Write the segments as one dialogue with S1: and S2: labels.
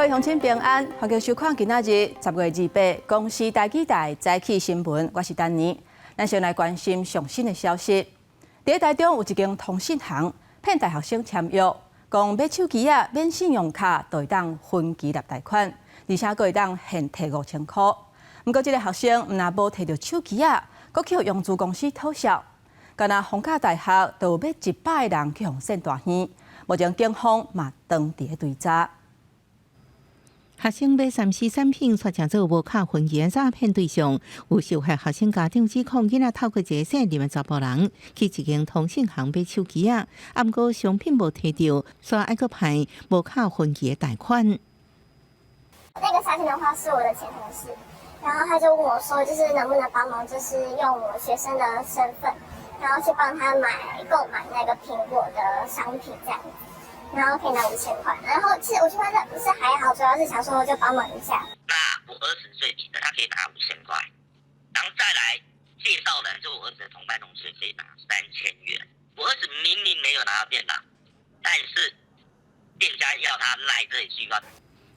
S1: 各位鄉親平安，歡迎收看今仔日10月28公視台語台早起新聞，我是丹妮。咱先來關心上新的消息。佇台中有一間通訊行騙大學生簽約，講買手機仔免信用卡，就會當分期來貸款，而且閣會當現提5000箍。毋過這個學生毋但無提著手機仔，閣去予融資公司討數。敢若逢甲大學就有欲100個人去予騙大耳，目前警方嘛當佇咧追查。
S2: 學生買3C 產品，卻成做無卡分期的詐騙對象。有受害學生家長指控，囡仔透過一个姓林的查埔人去一間通訊行買手機仔，啊，毋過商品無提著，煞愛閣派無卡分期的貸款。
S3: 那個詐騙的話是我的前同事，然後他就問我說，就是能不能幫忙，就是用我學生的身份，然後去幫他購買那個蘋果的商品這樣子。然後可以拿五千塊，然後其實5000塊是還好，主要是想說就幫忙一下。
S4: 那我兒子最低的，他可以拿5000塊，然後再來介紹人，就我兒子的同班同學可以拿3000元。我兒子明明沒有拿到電腦，但是店家要他賴這一句話。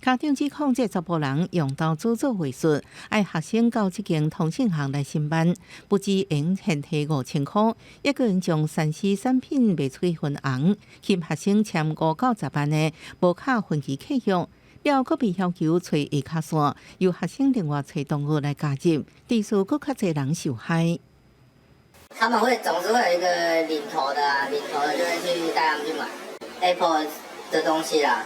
S2: 家長指控這查埔人用投資做話術，愛學生到這間通訊行來申辦，不止用現提5000箍，抑閣會將3C 產品賣出去分紅，吸學生簽5到10萬的無卡分期契約，了後閣被要求揣下跤線，由學生另外揣同學來加入，致使閣較濟人受害。
S5: 他們會總是會有一個領頭的啊，領頭的就會去帶他們去買 Apple 的東西啦。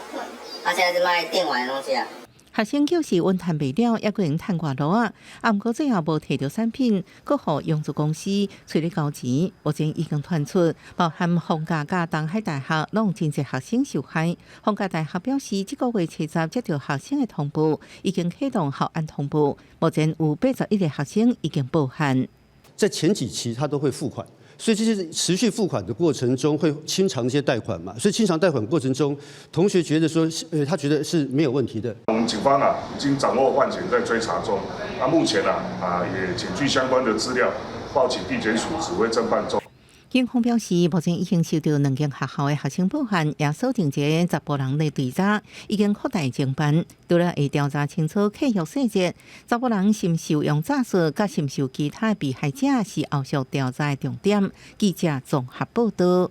S5: 他現在是賣電玩的東西啊。
S2: 學生就是穩趁袂了，抑閣用趁外路仔，啊，毋過最後無提著產品，閣予融資公司催咧交錢。目前已經傳出，包含逢甲佮東海大學攏有真濟學生受害。逢甲大學表示，這個月初十接著學生的通報，已經啟動校安通報。目前有81個學生已經報案。
S6: 在前幾期他都會付款。所以這些持續付款的過程中，會清償這些貸款嘛？所以清償貸款過程中，同學覺得說，他覺得是沒有問題的。
S7: 我們警方啊，已經掌握案情，在追查中。那目前啊，也檢具相關的資料，報請地檢署指揮偵辦中。
S2: 警方表示，目前已經收到兩間學校的學生報案，也鎖定這個查埔人來追查，已經擴大偵辦，除了會調查清楚契約細節，查埔人是毋是用詐術，佮是毋是有其他被害者，是後續調查的重點。記者綜合報道。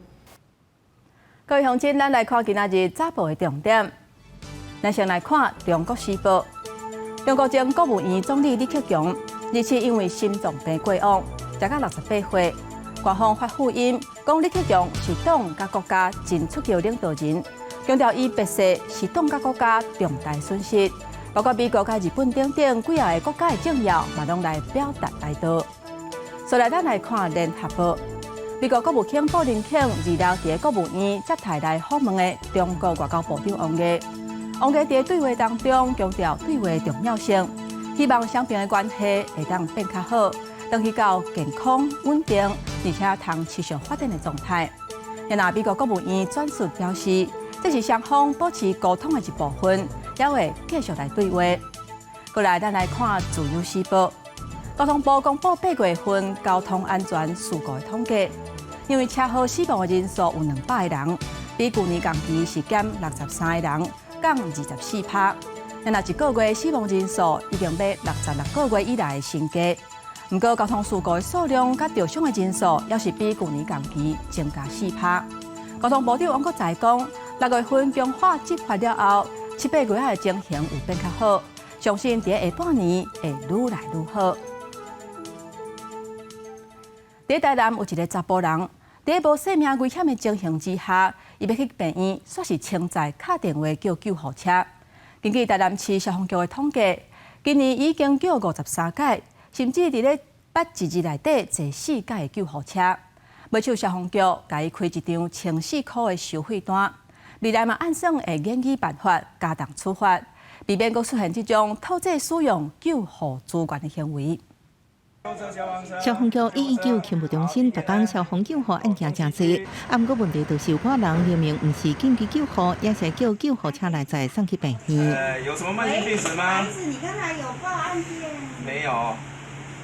S1: 各位鄉親，咱來看今仔日早報的重點。咱先來看《中國時報》。中國前國務院總理李克強日前因為心臟病過往，才到68歲。官方發訃音講李克強是黨佮國家真出格領導人，強調伊別逝是黨佮國家重大損失。包括美國佮日本等等幾仔个國家的政要嘛，攏來表達哀悼。所來，咱來看《聯合報》，美國國務卿布林肯26佇國務院接待來訪問的中國外交部長王毅。王毅佇對話當中強調對話重要性，希望雙邊的關係會當變較好，轉去到健康穩定，而且通持續發展的狀態。若美國國務院轉述表示，這是雙方保持溝通的一部分，也會繼續來對話。過來，咱來看《自由時報》，交通部公布8月份交通安全事故的統計，因為車禍死亡的人數有200個人，比舊年同期是減63個人，降24%。若一個月死亡人數已經欲66個月以來的新低。毋過交通事故的數量佮著傷的人數，也是比舊年同期增加4%。交通部長王國材講，6月份強化執法了後，七八月的情形有變較好，相信佇下半年會愈來愈好。佇台南有一個查埔人，佇無生命危險的情形之下，伊欲去病院，煞是稱載敲電話叫救護車。根據台南市消防局的統計，今年已經叫53擺，甚至佇咧捌一日內底坐四擺的救護車。尾手消防局共伊開一張1400箍的收費單，未來嘛按算會研擬辦法加重處罰，避免閣出現這種套借使用救護資源的行為。
S2: 消防局119勤務中心逐工消防救護案件誠濟，啊，毋過問題就是有寡人明明毋是緊急救護，也是叫救護車來載送去病院。
S8: 有什麼慢性病史嗎？
S9: 不好意思，你剛才有報案件？
S8: 沒有。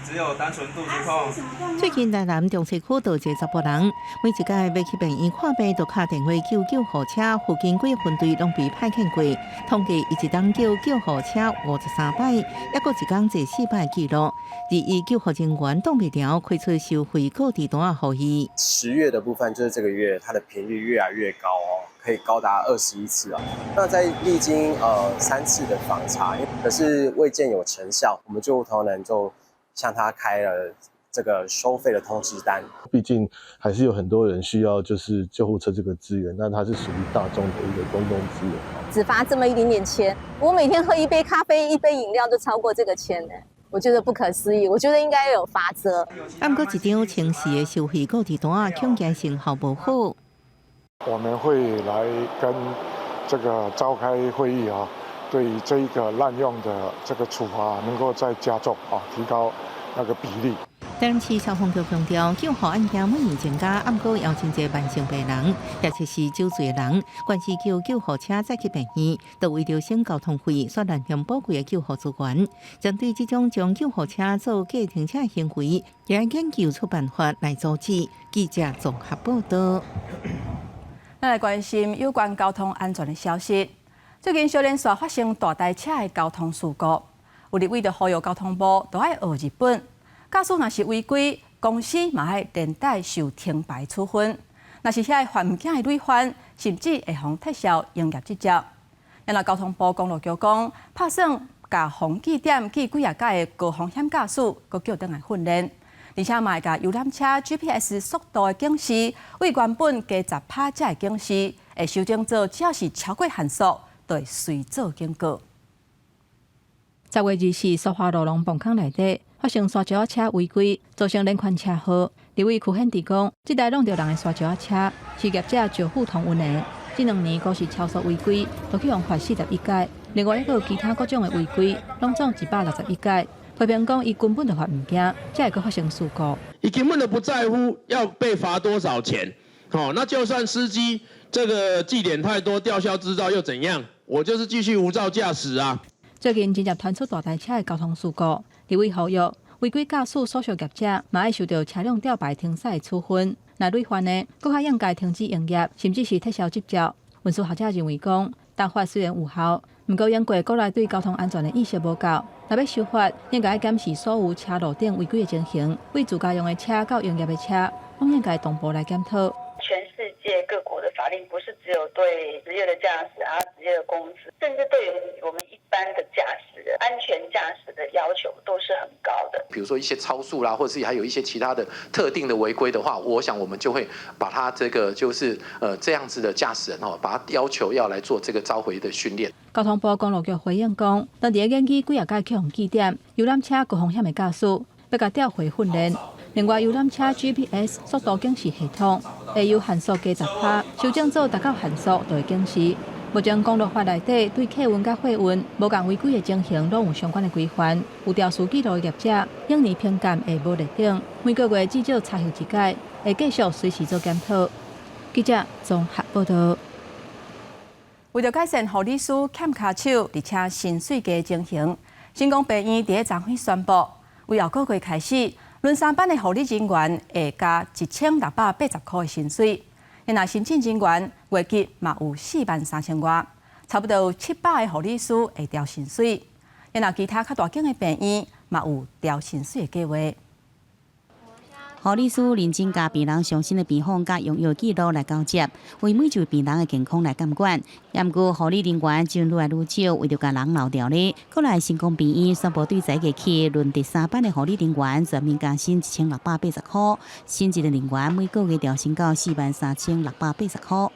S8: 只有單純肚子痛。
S2: 最近台南中西區就一个查埔人，每一擺欲去病院看病，就敲電話叫救護車，附近幾个分隊攏被派遣過。統計伊一冬叫救護車53擺，抑閣一工坐4擺記錄。而伊救護人員擋袂牢，開出收費告知單予伊。
S9: 10月的部分就是這個月，它的頻率越來越高哦，可以高達21次哦。那在歷經3次的訪查，可是未見有成效，我們救護同仁就向他開了這個收費的通知單。
S10: 畢竟還是有很多人需要就是救護車這個資源，那它是屬於大眾的一個公共資源。
S11: 只罰這麼一點點錢，我每天喝一杯咖啡、一杯飲料都超過這個錢呢。我覺得不可思議，我覺得應該有罰則。
S2: 毋過一張清晰的收費告知單，恐驚成效無好。
S12: 我們會來跟這個召開會議啊，對於這一個濫用的這個處罰能夠再加重啊，提高那個比例。
S2: 台南市消防局強調，救護案件每年增加，毋過有真濟慢性病人，尤其是酒醉的人，慣勢叫救護車載去病院，都為著省交通費，煞濫用寶貴的救護資源。針對這種將救護車做計程車行為，也研究出辦法來阻止。記者綜合報道。
S1: 咱來關心有關交通安全的消息。最近小連續發生大台車的交通事故，有立委就呼籲交通部都愛學日本。駕駛若是違規，公司嘛愛連帶受停牌處分；若是遐个犯毋驚的累犯，甚至會予撤銷營業執照。若交通部公路局講，拍算共紅記點記幾仔改的高風險駕駛，閣叫轉來訓練，而且嘛會共遊覽車 GPS 速度的警示，對原本加10趴才會警示，會修正做只要是超過限速，就會隨做警告。
S13: 10月24，蘇花路龍磅空內底發生沙石仔車違規，造成連環車禍。立委柯顯智講，這台挵著人的沙石仔車是業者招富通運的，這2年閣是超速違規，都去予罰41改。另外一個其他各種的違規，攏總161改。批評講，伊根本就罰毋驚，才會閣發生事故。
S14: 伊根本就不在乎要被罰多少錢，哦，那就算司機這個記點太多，吊銷執照又怎樣？我就是繼續無照駕駛啊！
S13: 最近真濟傳出大台車的交通事故，立委呼籲違規駕駛所屬業者，嘛愛受著車輛吊牌停駛的處分。若累犯的，閣較應該停止營業，甚至是撤銷執照。運輸學者認為講，重罰雖然有效，毋過因過國內對交通安全的意識無夠。若欲修法，應該檢視所有車路頂違規的情形，對自家用的車到營業的車，攏應該同步來檢討。
S15: 全世界各國的法令不是只有對職業的駕駛啊、職業的公司，甚至對於我們一般的駕駛人安全駕駛的要求都是很高的。
S16: 比如說一些超速啦，或者是還有一些其他的特定的違規的話，我想我們就會把他這個就是這樣子的駕駛人哦，把他要求要來做這個召回的訓練。
S13: 交通部公路局回應講，當佇咧研究幾仔改去予記點遊覽車高風險的駕駛，欲共調回訓練。另外，遊覽車 GPS 速度警示系統會由限速加10趴，修正做達到限速就會警示。目前公路法內底對客運佮貨運無仝違規的情形，攏有相關的規範。有調書記錄的業者，永年評鑑會無劣等，每個月至少查核一改，會繼續隨時做檢討。記者綜合報道。
S1: 為著改善護理師欠跤手，而且薪水低的情形，成功病院佇咧昨昏宣布，為後個月開始，輪三班的護理人員會加1680塊的薪水。若新進人員月給嘛有4萬3千外，差不多有700個護理師會調薪水。若其他較大間的病院嘛有調薪水的計劃。
S17: 護理師認真共病人上新的病況佮用藥記錄來交接，為每一位病人的健康來監管。毋過護理人員真愈來愈少，為著共人留牢咧，閣來成功病院宣布對十一月起，輪值三班的護理人員全面加薪1680塊，新進的人員每個月調薪到43,680塊。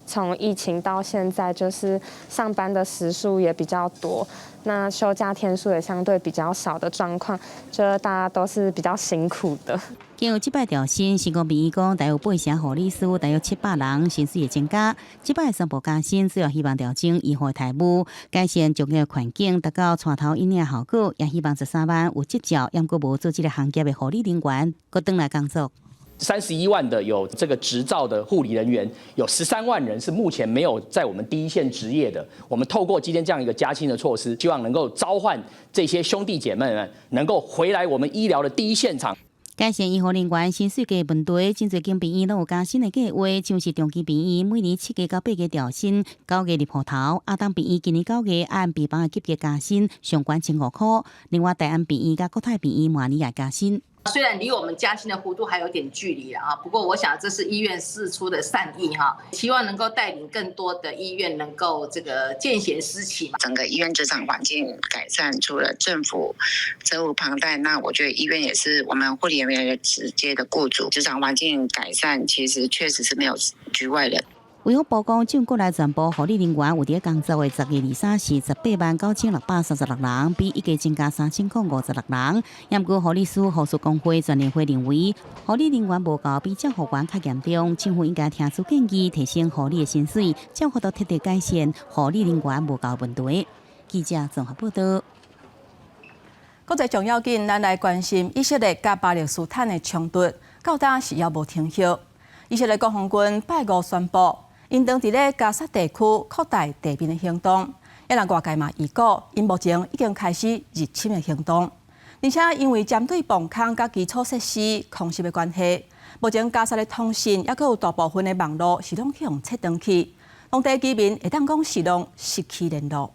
S18: 從疫情到現在，就是上班的時數也比較多，那休假天數也相對比較少的狀況，就大家都是比較辛苦的。
S17: 經過這擺調薪，成功病院講，大約八成護理師，大約700人薪水會增加。這擺宣布加薪，主要希望調整醫護待遇，改善就業環境，達到帶頭引領效果，也希望13萬有執照，猶閣無做這个行業的護理人員，閣轉來工作。
S19: 31萬的有這個執照的護理人員，有13萬人是目前沒有在我們第一線執業的。我們透過今天這樣一個加薪的措施，希望能夠召喚這些兄弟姐妹們能夠回來我們醫療的第一現場。
S17: 改善醫護人員薪水的問題，真濟間病院攏有加薪的計劃，像是長期病院每年7個到8個調薪，9月入戶頭；亞東病院今年9月按病房的級別加薪，上懸1500塊。另外，大安病院佮國泰病院明年也加薪。
S20: 雖然離我們加薪的幅度還有點距離啊，不過我想這是醫院釋出的善意哈，希望能夠帶領更多的醫院能夠這個見賢思齊嘛。
S21: 整個醫院職場環境改善，除了政府責無旁貸，那我覺得醫院也是我們護理人員的直接的僱主。職場環境改善，其實確實是沒有局外人。
S17: 衛福部講，這個月全部護理人員有佇工作的10月23是189,636人，比一月增加3056人。毋過護理師、護士公會全聯會認為，護理人員無夠比照護員較嚴重，政府應該聽取建議，提升護理的薪水，才有法度徹底改善護理人員無夠問題。記者綜合報道。
S1: 國際上要緊，咱來關心以色列佮巴勒斯坦的衝突，到今是猶無停歇。以色列國防軍拜五宣布，𪜶當佇咧加薩地區擴大地面的行動，也讓外界嘛預估，𪜶目前已經開始入侵的行動。而且因為針對防空佮基礎設施空襲的關係，目前加薩的通訊猶閣有大部分的網路是攏予切斷去，當地居民會當講是攏失去聯絡。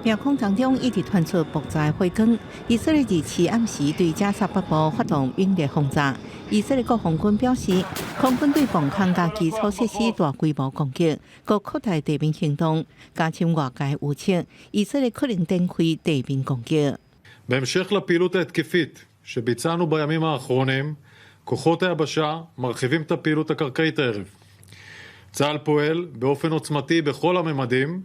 S2: 夜空當中一直傳出爆炸火光。以色列27暗時對加薩北部發動猛烈轟炸。以色列國防軍表示，空軍對防空佮基礎設施大規模攻擊，閣擴大地面行動，加深外界預測，以色列可能展開地面攻擊。
S22: בהמשך לפעילות ההתקפית שביצענו בימים האחרונים, כוחות היבשה מרחיבים את הפעילות הקרקעית הערב. צה"ל פועל באופן עוצמתי בכל הממדים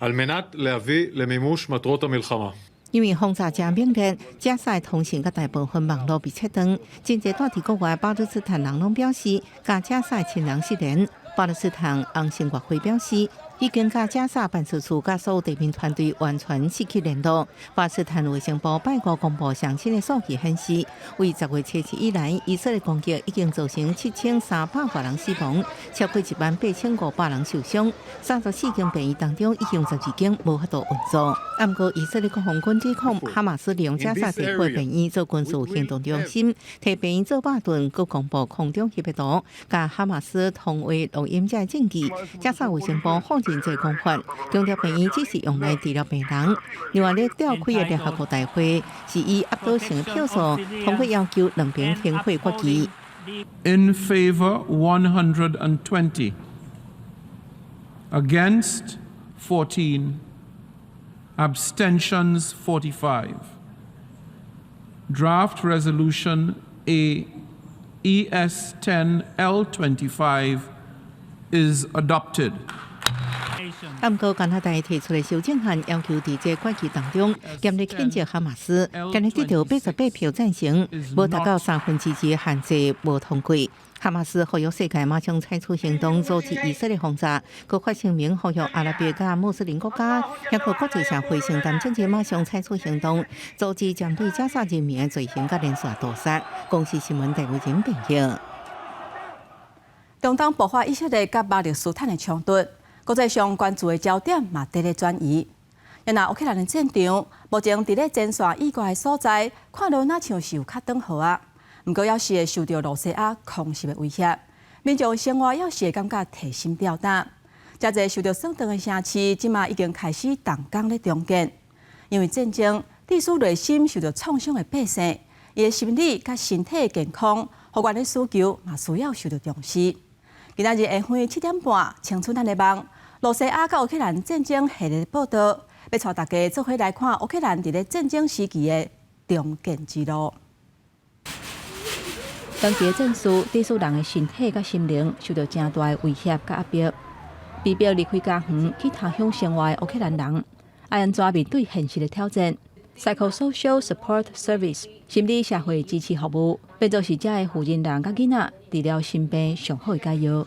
S22: על מנת להביא למימוש מטרות המלחמה.
S2: 因為轟炸誠猛烈，加薩通訊佮大部分網路被切斷。真濟蹛佇國外巴勒斯坦人攏表示，佮加薩親人失聯。巴勒斯坦紅新月會表示，已經佮加薩辦事處佮所有地面團隊完全失去聯絡。巴勒斯坦衛生部拜五公布上新的數據顯示，為10月7日以來，以色列攻擊已經造成7300多人死亡，超過1萬8500人受傷。34間病院當中，已經12間無法度運作。毋過，以色列國防軍指控哈馬斯利用加薩地區病院做軍事行動中心，提病院做肉盾，閣公布空中翕的圖，佮哈馬斯通話錄音這證據。加薩衛生部否認這個講法，強調病院只是用來治療病人。另外，咧召開的聯合國大會是以壓倒性的票數通過要求兩邊停火決議。
S23: In favor 120, against 14, abstentions 45. Draft Resolution A ES 10 L25 is adopted.
S2: 毋過加拿大提出的修正案，要求佇這個決議當中嚴厲譴責哈馬斯，今日得到88票贊成，無達到2/3限制，無通過。哈馬斯呼籲世界馬上採取行動，阻止以色列轟炸。閣發聲明呼籲阿拉伯佮穆斯林國家，抑閣國際社會承擔責任，馬上採取行動，阻止針對加薩人民的罪行佮連續屠殺。公視新聞戴偉仁編譯。
S1: 中東爆發以色列佮巴勒斯坦的衝突，國際上關注的焦點嘛佇咧轉移。若烏克蘭的戰場，目前佇咧前線以外的所在，看落若像是有較轉好啊。毋過，猶是會受著羅西亞空襲的威脅，民眾生活猶是會感覺提心吊膽。誠濟受著損斷的城市，這馬已經開始動工咧重建。因為戰爭，致使內心受著創傷的百姓，伊的心理佮身體健康，復原的需求嘛需要受著重視。今仔日下昏7點半，青春咱的夢，羅西亞佮烏克蘭戰爭系列報道，欲帶大家做伙來看烏克蘭佇咧戰爭時期的重建之路。長期的戰事，致使人的身體佮心靈受著誠大的威脅佮壓迫。被迫離開家園去他鄉生活的烏克蘭人，愛按怎面對現實的挑戰？Psychosocial Support Service 心理社會支持服務，變做是遮的負責人佮囡仔治療心病上好的解藥。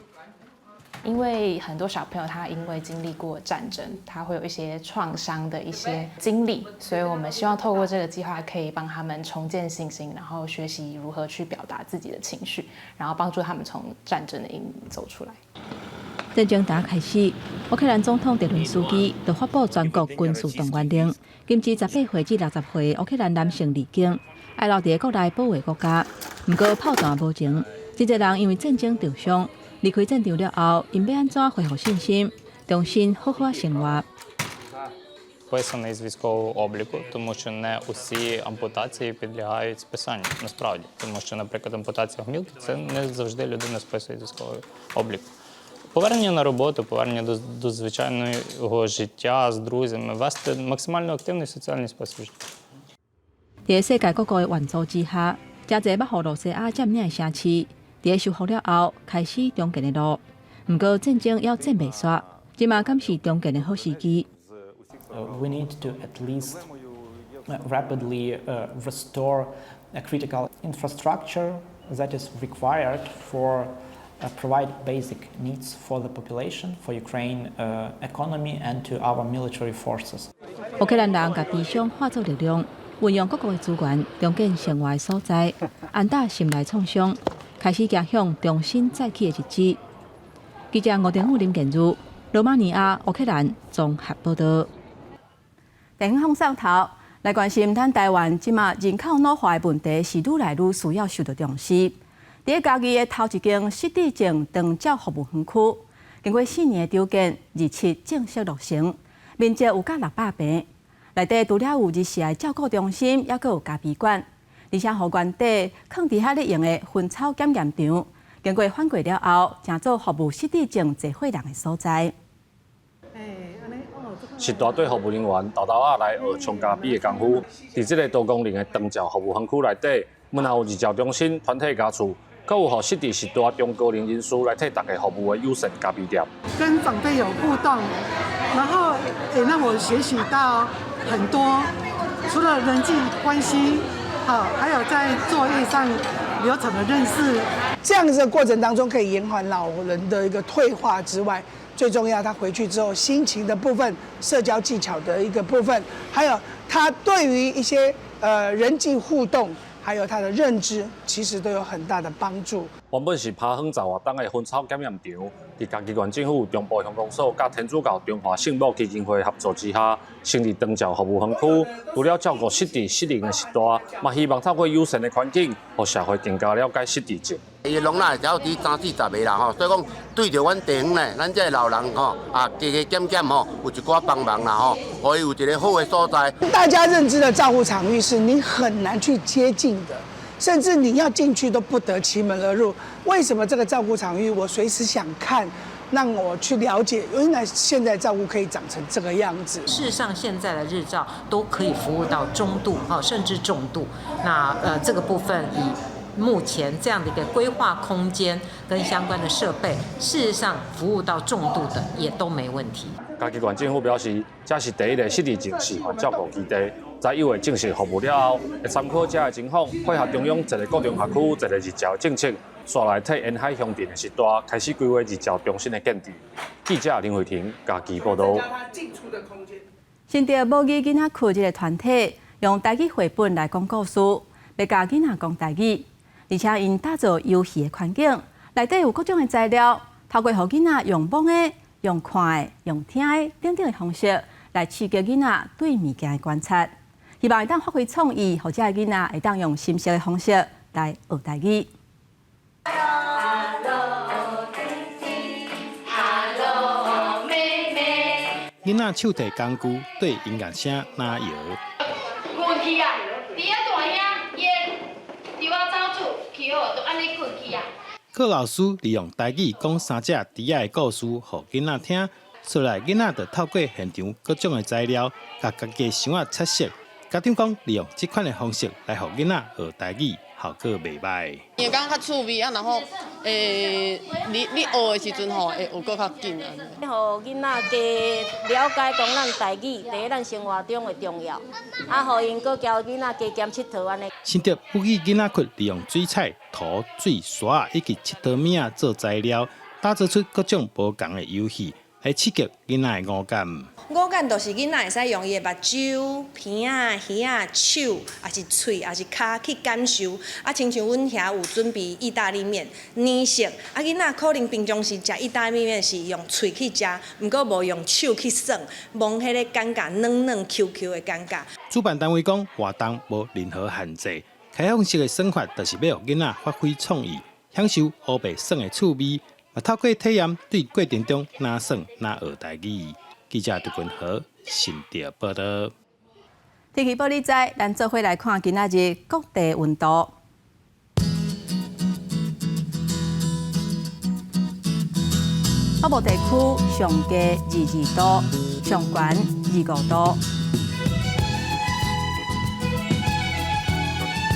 S3: 因為很多小朋友他因為經歷過戰爭，他會有一些創傷的一些經歷，所以我們希望透過這個計劃可以幫他們重建信心，然後學習如何去表達自己的情緒，然後幫助他們從戰爭的陰影走出來。
S13: 戰爭打開始，烏克蘭總統澤倫斯基就發布全國軍事動員令，禁止18歲至60歲烏克蘭男性離境，愛留佇國內保衛國家。毋過炮彈無情，真濟人因為戰爭受傷，離開戰場了後，𪜶欲按怎恢復信心，重新好好生活？
S4: Списаний з військового обліку, тому що не усі ампутації підлягають списанню. Насправді, тому що, наприклад, ампутація гомілки — це не завжди людина списує з військового обліку. Повернення на роботу, повернення до звичайного життя з друзями, вести максимально активний соціальний спосіб життя.
S13: 佇世界各國的援助之下，誠濟捌予露西亞佔領的城市，佇修復了後開始重建的路。毋過戰爭猶戰袂煞，這馬敢是重建的好時機。
S5: We need to at least rapidly restore a critical infrastructure that is required for provide basic needs for the population, for Ukraine economy and to our military forces.
S13: 烏克蘭人共悲傷化作力量，運用各國的資源重建生活的所在，安撫心內創傷，開始走向重新再起的日子。記者吳定武、林建如，羅馬尼亞、烏克蘭綜合報導。
S1: 電影放送頭來關心，咱台灣這馬人口老化的問題是愈來愈需要受到重視。佇嘉義的頭一間失智症長照服務園區，經過4年的籌建，27正式落成，面積有甲600坪。內底除了有日時的照顧中心，猶閣有咖啡館，而且予原底囥佇遐咧用的薰草檢驗場，經過翻過了後，成做服務失智症濟歲人的所在。
S24: 是大隊服務人員沓沓仔來學沖咖啡的功夫。佇這个多功能的長照服務園區內底，毋但有日照中心、團體家厝，閣有予失智失大中高齡人士來替大家服務的友善咖啡店。
S25: 跟長輩有互動，然後也讓我學習到很多，除了人際關係，好，還有在作業上流程的認識。
S26: 這樣子的過程當中，可以延緩老人的一個退化之外，最重要，他回去之後心情的部分、社交技巧的一個部分，還有他對於一些人際互動，還有他的認知，其實都有很大的幫助。
S24: 原本是拋荒十外冬的薰草檢驗場，佇嘉義縣政府、中部鄉公所佮天主教中華聖母基金會合作之下，成立長照服務園區。除了照顧失智失能的序大，嘛希望透過友善的環境，予社會更加了解失智症。
S27: 伊攏若會有佇三四十个啦吼，所以講對著阮地方咧，咱這老人吼啊，加加減減吼，有一寡幫忙啦吼，予伊有一个好的所在。
S26: 大家認知的照護場域是你很難去接近的，甚至你要進去都不得其門而入。為什麼這個照顧場域我隨時想看，讓我去了解，原來現在照顧可以長成這個樣子。
S28: 事實上，現在的日照都可以服務到中度哈，甚至重度。那這個部分以目前這樣的一個規劃空間跟相關的設備，事實上服務到重度的也都沒問題。
S24: 嘉義縣政府表示，這是第一个失智症示範照顧基地，在一月正式服務了後，會參考這个情況，配合中央一个高中學區一个日照政策，紲來替沿海鄉鎮的序大開始規劃日照中心的建置。記者林慧婷嘉義報導。
S1: 新竹母語囡仔窟這个團體用台語繪本來講故事，欲教囡仔講台語，而且𪜶打造遊戲的環境，內底有各種的材料，透過予囡仔用摸的、用看的、用聽的等等的方式，來刺激囡仔對物件的觀察，希望會當發揮創意，予這个囡仔會當用心識的方式來學台語。
S29: Hello 弟弟，Hello 妹妹。
S30: 囡仔手提工具對音樂聲拉搖。
S29: 困去啊！佇遐大兄，伊對我走出去好，就按呢困去啊。
S30: 郭老師利用台語講三隻豬仔的故事，予囡仔聽。出來囡仔就透過現場各種的材料，共家己的箱仔擦色。家長講，利用這款的方式來予囡仔學台語，效果袂䆀。
S31: 因為感覺較趣味啊，然後你學的時陣吼，會學閣較緊啊。
S32: 予囡仔加了解講咱台語佇咱生活中的重要，啊，予𪜶閣交囡仔加減𨑨迌按呢。
S30: 新竹母語囡仔窟利用水彩、塗、水、沙以及𨑨迌物仔做材料，打造出各種無仝的遊戲，來刺激囡仔的五感。
S6: 五感就是囡仔會使用伊的目睭、鼻仔、耳仔、手，抑是喙，抑是跤去感受。啊，親像阮遐有準備義大利麵，奶色。啊，囡仔可能平常時食義大利麵是用喙去食，毋過無用手去耍，摸彼個感覺軟軟 Q Q 的感覺。
S30: 主辦單位講，活動無任何限制，開放式的耍法就是欲予囡仔發揮創意，享受烏白耍的趣味，嘛透過體驗對過程中若耍若學台語。記者杜君和新竹報導。
S1: 天氣報你知，咱做伙來看今仔日各地溫度。北部地區上低22度，上懸25度。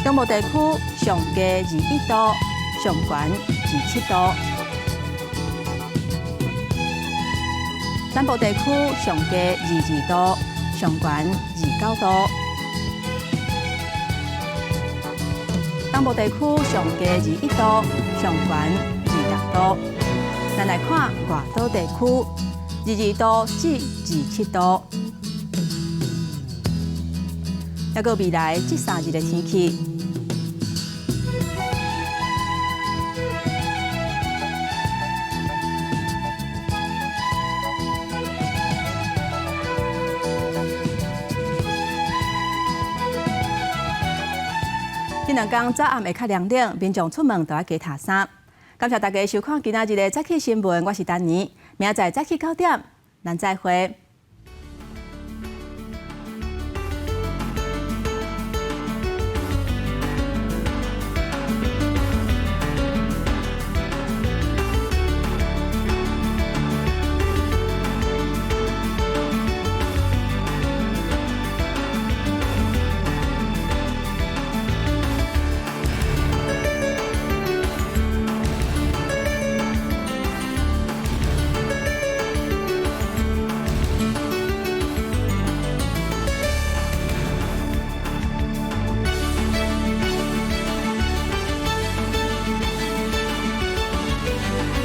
S1: 中部地區上低21度，上懸27度。南部地區上低22度，上懸29度；東部地區上低21度，上懸26度。咱來看外島地區，22度至27度。抑閣未來這3日的天氣。這兩天早暗會較涼冷，民眾出門都愛加疊衫。感謝大家收看今仔日的早起新聞，我是丹妮，明仔載早起9點，咱再會。